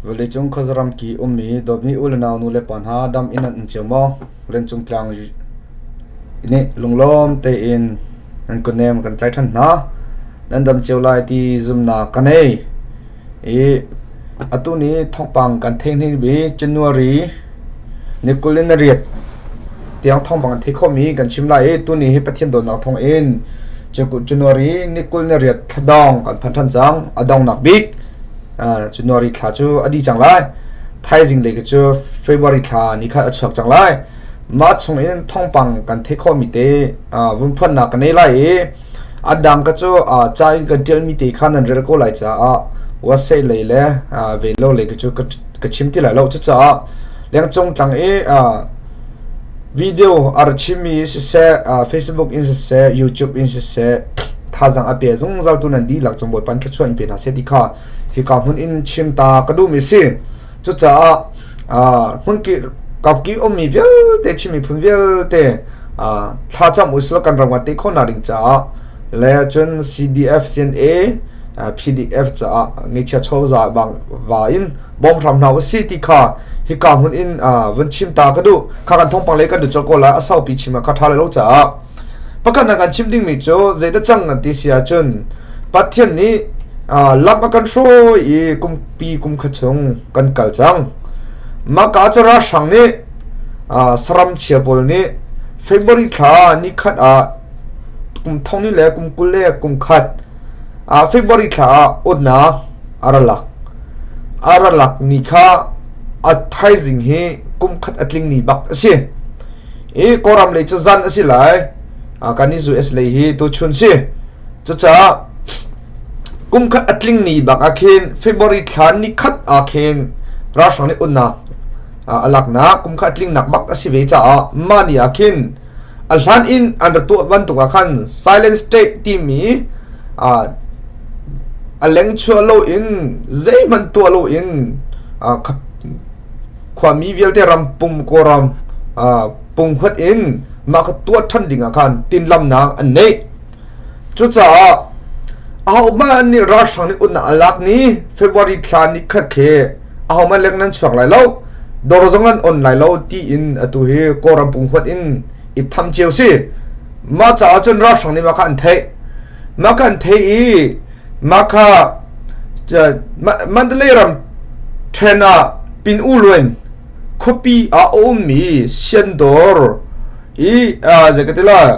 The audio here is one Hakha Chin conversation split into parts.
Vawleicung khuazaram ki ummi dawtmi u le nau nu le pa hna dam in nan um cio maw? Lencung tlang nih lunglawm tein nan kutnem kan tlai ṭhan hna. Nan dam cio lai ti zumnak ka nei. I atu ni thawngpang kan theih hni bi January ni 28 tiang thawngpang kan theih khawhmi kan chim lai i tuni hi Pathian dawtnak thawng in January ni 28 thladawng kan phan ṭhan cang. A dongnak bik January thla cu a dih cang lai. Thaizing lei cu February thla ni kha a chuak cang lai. Mah chung in thawngpang kan theih khawhmi te vun phuannak ka nei lai i a dang ka cu ca in kan ṭialmi te kha nan rel ko lai caah WhatsApp lei le velo lei ka cu ka chim ti lai lo. Cucaah lengcung tlang i video a ra chimmi siseh, Facebook in siseh, YouTube in siseh, thazaang a pe zungzal tu nan dihlak cung Bawipa in thluachuah in pe hna seh ti kha hika hmun in chim ta ka duhmi si. Cucaah hmunki kapki ummi vialte Chin miphun vialte thlacam usila kan ram te khawhnak ding caah le cun CDF CNA PDF caah ngeichia chawza bang va in bawm hram hna usih ti kha hika hmun in vun chim ta ka duh. Kha kan thawngpang lei kan duh colh ko lai a saupi chim ah kha ṭha lai lo caah. Pakhat na kan chim dingmi cu zeidah cang an ti si ahcun Pathian nih lam a kan hruai i kumpi kum khat chung kan kal cang. Mah ka cu ralhrang nih saram chia pawl nih February thla nikhat ah kum thong ni le kum 20 le kum khat February thla ah utnak a ra lak. A ra lak ni kha a thaizing hi kum khat a tling ni bak a si. I Kawlram lei cu zan a si lai. Kan i US lei hi tuchun si. Cucaah kum khat a tling ni bak ah khin February thla ni khat ah khin ralhrang nih unnak a laknak kum khat a tlingnak bak a si ve caah mah ni ah khin a hlan in an ra tuah bantuk ah khan silent state timi a leng chuah loin zeihmanh tuah loin khuami vialte ram pum Kawlram punghuat in mah kha tuah ṭhan ding ah khan tinlamnak an neih. Cucaah ahohmanh nih ralhrang nih utnak a lak ni February thla ni khat khi ahohmanh leng nan chuak lai lo, dawr zong nan on lai lo tiin atu hi Kawlram punghuat in i tham cio si. Mah caah cun ralhrang nih mah kha an theih. Mah kha an theih i mah kha Mandalay ram ṭhen ah Pin U Luen khuapi ah a ummi Siandawr i zei ka ti lai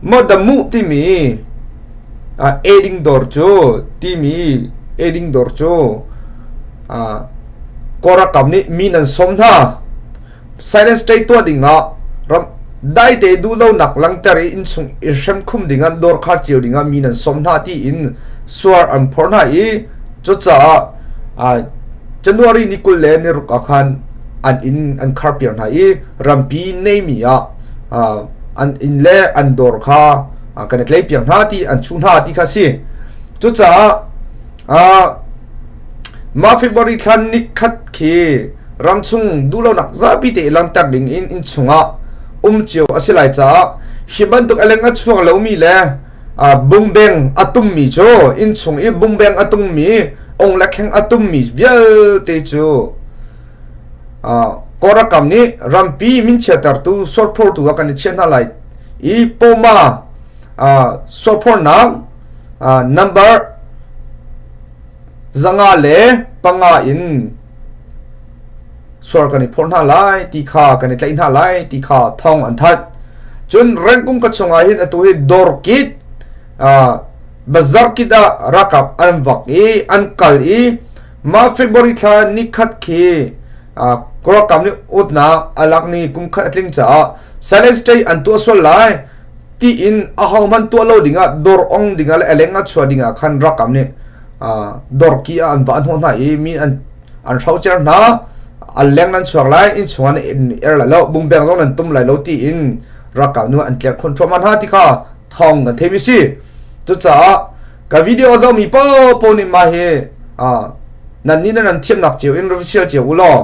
Mawdamu timi eiding dawr cu timi eiding dawr cu Kawlram nih mi nan sawm hna. Silent State tuah dingah ram daite duhlonak langhter i innchung i hremkhum dingah dawr khar cio dingah mi nan sawm hna tiin suar an phor hna i cucaah January ni 26 ah khan an inn an kharpiak hna i rampi neimi ah an inn le an dawr kha kan i tleipiak hna ti an chuh hna ti kha si. Cucaah Mah February thla nikhat khi ramchung duhlonak zapi te i langhter ding in innchung ah um cio a si lai caah hi bantuk a leng a chuak lomi le bungbeng a tummi cu innchung i bungbeng a tummi ong le kheng a tummi vialte cu Kawlram nih rampi minchiatertu sualphortu ah kan i chiah hna lai i pawma sualphornak number 505 in sual kan i phorh hna lai ti kha kan i tlaih hna lai ti kha thawng an thanh. Cun Rengkung ka chungah hin atu hi dawr kit bazar kit ah ralkap an vak i an kal i mah February thla nikhat khi Kawlram nih utnak a lak ni kum khat a tling caah silent state an tuah sual lai tiin ahohmanh tuah lo dingah dawr ong dingah le a leng ah chuah dingah khan ralkap nih dawr ki ah an va hnawh hna i mi an an hrocer hna. A leng nan chuak lai, inn chungah nan er lai lo, bungbeng zong nan tum lai lo tiin ralkap nu an tlerh khun thluahmah hna ti kha thawng kan theimi si. Cucaah ka video a zohmi paohpaoh nih mah hi nan nih nan thiamnak cio in revisial cio u law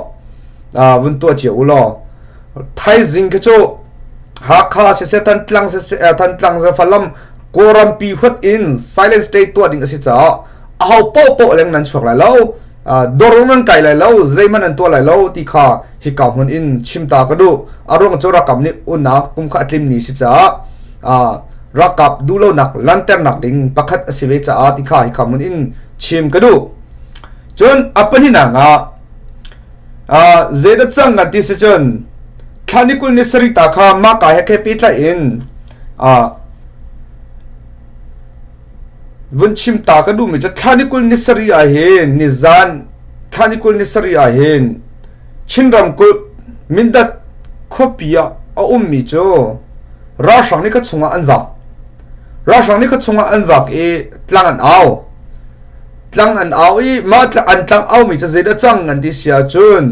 vun tuah cio u law thaizing khi cu Hakha siseh Thantlang siseh Thantlang Falam Kawlrampi huat in silent state tuah ding a si caah aho paohpaoh leng nan chuak lai lo. Dawr nan kai lai lo, zeihmanh an tuah lai lo ti kha hika hmun in chim ta ka duh. A ruang cu ralkap nih unnak kum kha a tlim ni si caah ralkap duhlonak lanternak ding pakhat a si ve caah ti kha hika hmun in chim ka duh. Cun a pahnihnak ah zeidah cang kan ti si cun thla ni 20 ni sarih ta kha mah ka he khe pehtlaih in Vun chim ta ka duhmi cu thla ni 20 ni sarih ah hin nizan thla ni 20 ni sarih ah hin Chin ramkulh Mindat khuapi ah a ummi cu ralhrang nih khuachung ah an vak. Ralhrang nih khuachung ah an vak i tlang an au. Tlang an au i mah an tlang aumi cu zeidah cang an ti si ahcun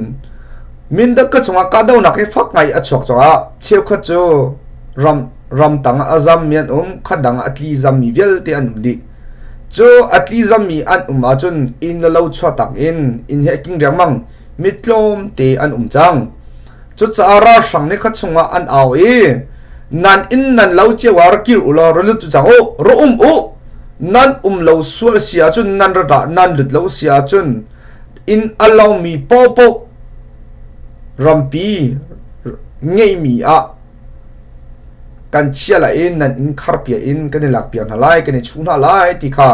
Mindat khuachung ah kahdohnak hi fak ngai a chuak caah cheukhat cu ram ramtang ah a zammi an um, khuadang ah a tli zammi vialte an um dih. Cu a tli zammi an um ahcun inn le lo chuahtak in inn he king riangmang mi tlawmte an um cang. Cucaah ralhrang nih kha chungah an au i nan inn nan lo cio ah ra kir u law ra lut cang u, ra um u. Nan um lo sual si ahcun nan ra dah nan lut lo si ahcun inn a lomi paohpaoh rampi ngeimi ah Kan chia lai i nan inn kharpiah in kan i lakpiak hna lai, kan i chuh hna lai ti kha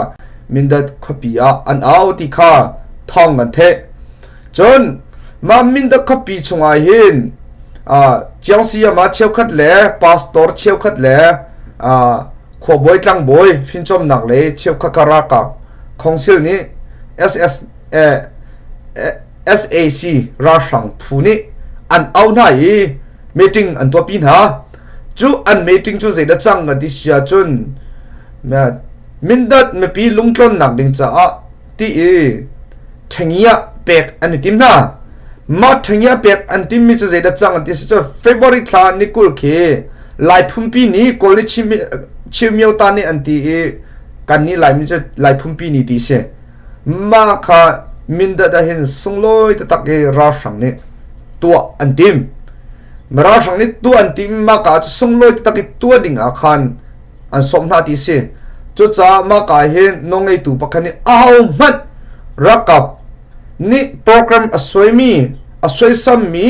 Mindat khuapi ah an au ti kha thawng kan theih. Cun mah Mindat khuapi chungah hin Ciangsiyama cheukhat le pastor cheukhat le khuabawi tlangbawi fimcawmnak le cheukhat ka ralkap council nih SS SAC ralhrang phu nih an auh hna i meeting an tuahpi hna. Cu an meeting cu zeidah cang kan ti si ahcun Mindat mipi lungtlawnnak ding caah ti i ṭhengiah pek an i tim hna. Mah ṭhengiah pek an timmi cu zeidah cang an ti si cu February thla ni 20 khi Lai phumpi ni Kawl nih Chimyota nih an ti i kan nih Laimi cu Lai phumpi ni ti si. Mah kha Mindat ah hin sunglawi taktak i ralhrang nih tuah an tim. Ralhrang nih tuah an tim mah ka cu sunglawi taktak i tuah ding ah khan an sawm hna ti si. Cucaah mah ka hin nawlngeitu pakhat nih ahohmanh ralkap nih program a suaimi, a suaisammi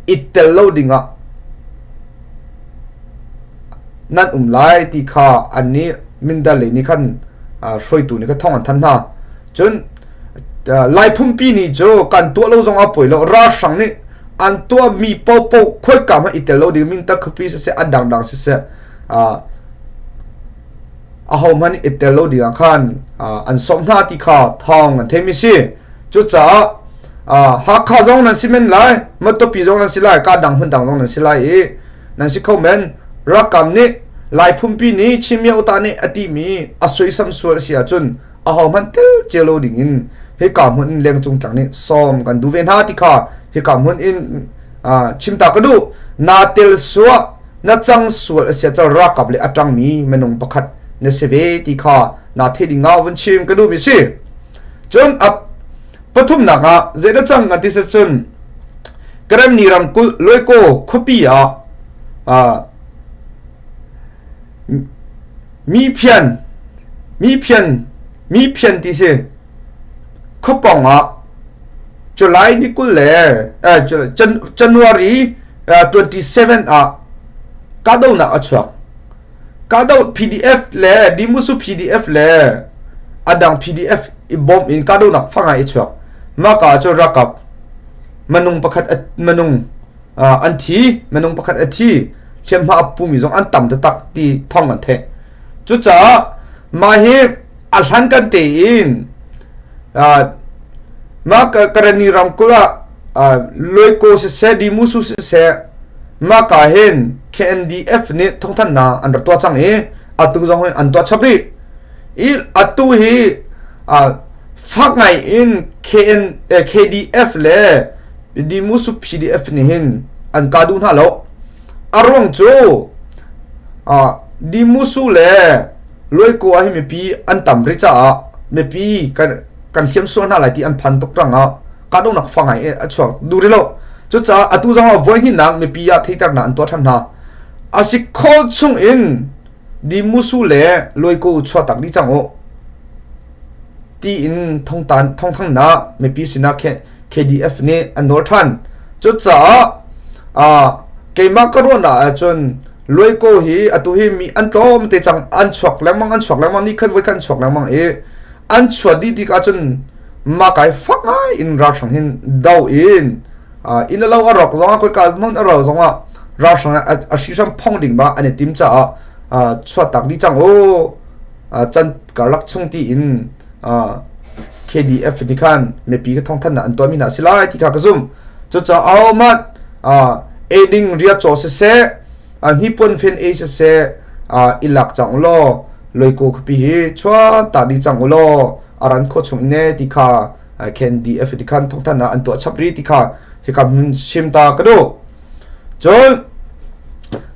i tel lo ding ah nan um lai ti kha an nih Mindal lei nih khan hruaitu nih kha thawng an thanh hna. Cun Lai phungpi ni cu kan tuah lo zong ah poi lo ralhrang nih an tuahmi paohpaoh khoika hmanh i tel lo ding min tak khuapi siseh a dangdang siseh ahohmanh i tel lo ding ah khan an sawm hna ti kha thawng an theimi si. Cucaah Hakha zong nan si men lai, Matupi zong nan si lai, ka dang hmun dang zong nan si lai i nan si kho men. Rakam nih Lai phumpi nih Chin uta nih a timi a suaisam sual a si ahcun ahohmanh tel cio lo ding in hika hmun in lengcung tlang nih sawm kan duh ve hna ti kha hika hmun in chim ta ka duh. Na tel suah na cang sual a si ahcun ralkap le a ṭangmi minung pakhat na si ve ti kha na theih ding ah vun chim ka duhmi si. Cun a pathumnak ah zeidah cang an ti si cun Karenni ramkulh Loikaw khuapi ah mi phian mi phian mi phian ti si khuapawng ah July ni 20 le January 27 ah kahdohnak a chuak. Kahdoh PDF le Dimusu PDF le adang PDF i bawm in kahdohnak fang i chuak. Mah ka cu ralkap minung pakhat minung an thi, minung pakhat a thi, hliamhma a pumi zong an tam taktak ti thawng an theih. Cucaah mah hi a hlankan tein mah Karenni ramkulh ah Loiko siseh, Dimusu siseh, mah ka hin KNDF nih thawngthanhnak an rak tuah cang i atu zong hin an tuah chap rih. I atu hi fak ngai in KN, KDF le Dimusu PDF nih hin an ka duh hna lo. A ruang cu Dimusu le Loiko ah hi mipi an tam rih caah mipi kan kan hliam sual hna lai ti an phan tuk rangah kahdohnak fa ngai a chuak duh rih lo. Cucaah atu zong ah voi hnihnak mipi ah theiternak an tuah ṭhan hna. A si kho chung in Dimusu le Loiko chuah tak dih cang u. tiin thongtan thongthangnak mipi sinah KDF nih an nawl ṭhan. Cucaah keimah ka ruahnak ahcun Luaiko hi atu hi mi an tlawm te cang, an chuak lengmang, an chuak lengmang, ni khat voi khat an chuak lengmang i an chuah dih tik ahcun mah kai fak ngai in ralhrang hin do in inn a lo a rawk zongah koika hmun a ro zongah ralhrang a hrihhram phong ding ba an i tim caah chuahtak dih cang u, can karlak chung tiin KDF nih khan mipi ka thawngthanhnak an tuahmi hna a si lai ti kha ka zumh. Cucaah ahohmanh eiding riacaw siseh, hnipuan fen ei siseh, i lak cang u law Loikaw khuapi hi chuah ta dih cang u law a ran khawh chung in e ti kha KNDF nih khan thawngthanhnak an tuah chap rih ti kha hika hmun chim ta ka duh. Cun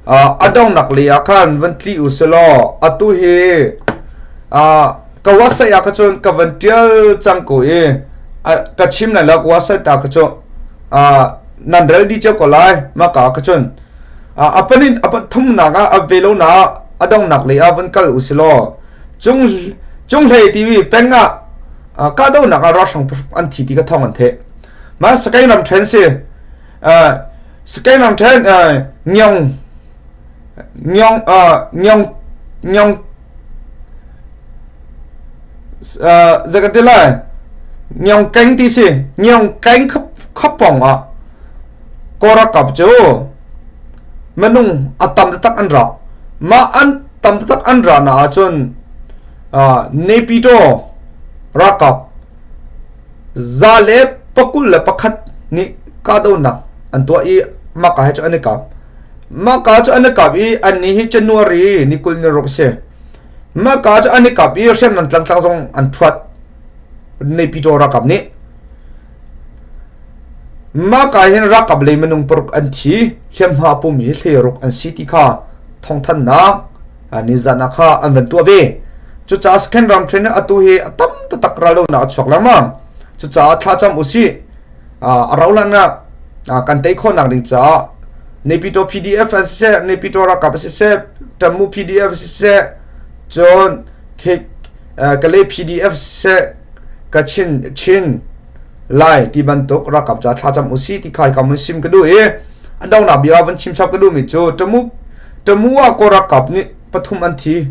a donghnak lei ah khan van tli u selaw atu hi ka website ah kha cun ka van ṭial cang ko i ka chim lai lo, ka website ah kha cun nan rel dih cio ko lai. Mah ka ah kha cun a panin a pathumnak ah a ve lo na a donghnak lei ah van kal u silaw cung cunghlei timi peng ah kahdohnak ah ralhrang an thi ti ka thawng an theh. Mah Sakaing ram ṭhen si. Sakaing ram ṭhen Ngyong Ngyong Ngyong Ngyong zei kan ti lai, Ngyong Keng ti si. Ngyong Keng khapong ah Kawlralkap cu minung a tam taktak an ra. Mah an tam taktak an ra na ahcun Naypyidaw ralkap 121 nih kahdohnak an tuah i mah ka he cu an i kap. Mah ka cu an i kap i annih hi January ni 26 a si. Mah ka cu an i kap i hriamnam tlangtlang zong an ṭhuat Naypyidaw ralkap nih. Mah ka hin ralkap lei minung paruk an thi, hliamhma a pumi hleiruk an si ti kha thawngthanhnak nizan ah kha an van tuah ve. Cucaah Sakhen ram ṭhen atu hi a tam taktak raldohnak a chuak lengmang. Cucaah thlacam usih, a rauh hlan ah kan tei khawhnak ding caah Naypyidaw PDF an siseh, Naypyidaw ralkap an siseh, Tamu PDF siseh, cun Kalay PDF siseh, Kachin, Chin, Lai ti bantuk ralkap ca thlacam usih ti kha hika mun sim ka duh i a donghnak bia van chim chap ka duhmi cu Tamu Tamu ah Kawl ralkap nih pathum an thi.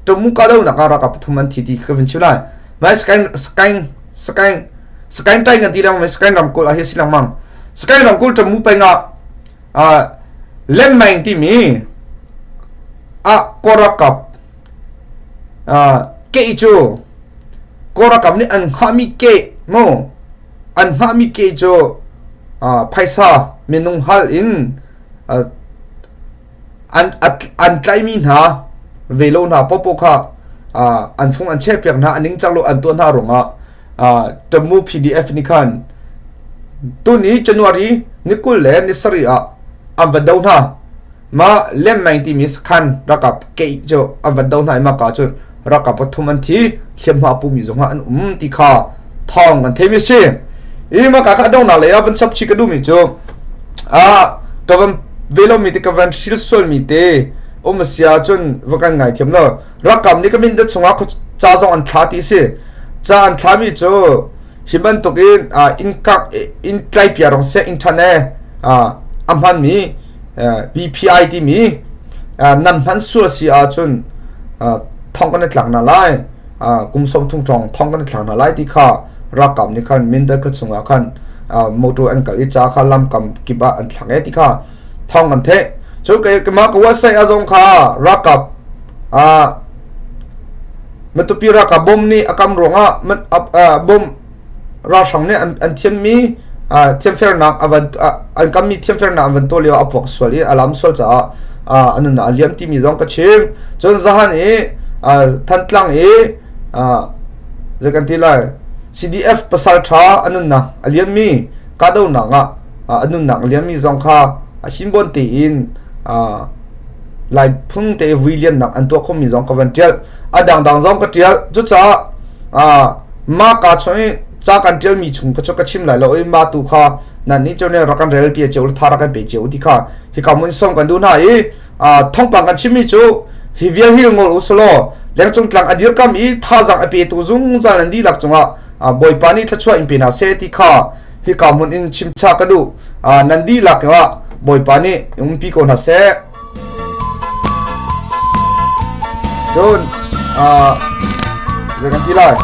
Tamu kahdohnak ah ralkap pathum an thi ti ka van chim lai. Mai Sakaing Sakaing Sakaing Sakaing tai kan ti lengmang, Sakaing ramkulh ah hi si lengmang. Sakaing ramkulh Tamu peng ah Lemmeng timi ah Kawl ralkap ke cu Kawl ralkap nih an hngahmi ke mu an hngahmi ke cu phaisa minung hal in an tlaihmi hna velo hna popo kha an fung an chehpiak hna, an ningcang lo an tuah hna ruangah Tamu PDF nih khan tuni January ni 27 ah an va do hna. Mah Lemmeng timi sakhan ralkap keih cu an van do hna i mah ka cun ralkap pathum an thi, hliamhma a pumi zong ah an um ti kha thawng kan theimi a si. I mah ka kha donghnak lei ah van chap chih ka duhmi cu ka van velomi te, ka van hril sualmi te um a si ahcun va kan ngaithiam lo. Ralkap nih ka min te chungah ca zong an thla ti si. Ca an thlami cu hi bantukin inn kak inn tlai rong seh, internet a hmanmi VPI timi nan hman sual si ahcun thong kan i tlak hna lai, kum 30 thong thong kan i thlak hna lai ti kha ralkap nih khan Mindat khua chungah khan motor an kal i ca kha lamkam kip ah an thlak e ti kha thong kan theih. Cu keimah ka website ah zong kha ralkap Matupi ralkap bom nih a kam ruangah bom ralhrang nih an thiammi thiamfernak an kammi thiamfernak an van tuah lio a puak sual i a lam sual caah a nunnak a liam timi zong ka chim. Cun zahan i Thantlang i zei kan ti lai, CDF pasal ṭha a nunnak a liammi kahdohnak ah a nunnak a liammi zong kha hinbawn tein Lai phung te vui liannak an tuah khomi zong ka van ṭial. A dangdang zong ka ṭial. Cucaah mah ka chung i ca kan ṭialmi chung ka cu ka chim lai lo i mah tu kha nan nih cu rak kan rel pi cio, tha rak kan pe cio ti kha hika mun som kan duh hna i thawngpang kan chimmi cu hi vial hi ngol u selaw. Lengcung tlang a dirkam i thazaang a petu zungzal nan dihlak cungah Bawipa nih thluachuah in pe hna seh ti kha hika hmun in chimcha ka duh. Nan dihlak ah Bawipa nih umpi ko hna seh. Cun zei kan ti lai?